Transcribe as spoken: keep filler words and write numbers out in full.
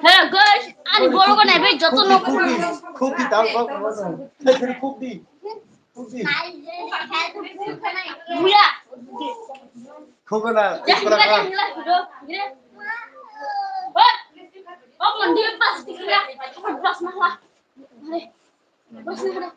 Hello guys, ani bolo ko nai bai joto no. Khuk di, khuk di, tal bak bak. Hey, kheri khuk di. Khuk di. Buya. Khuk na, ya, khuk na. Ya, ya, ya, ya. Hot. Hot, mon dia pas tikira. Hot, pas mahla. Are. Pas mahla.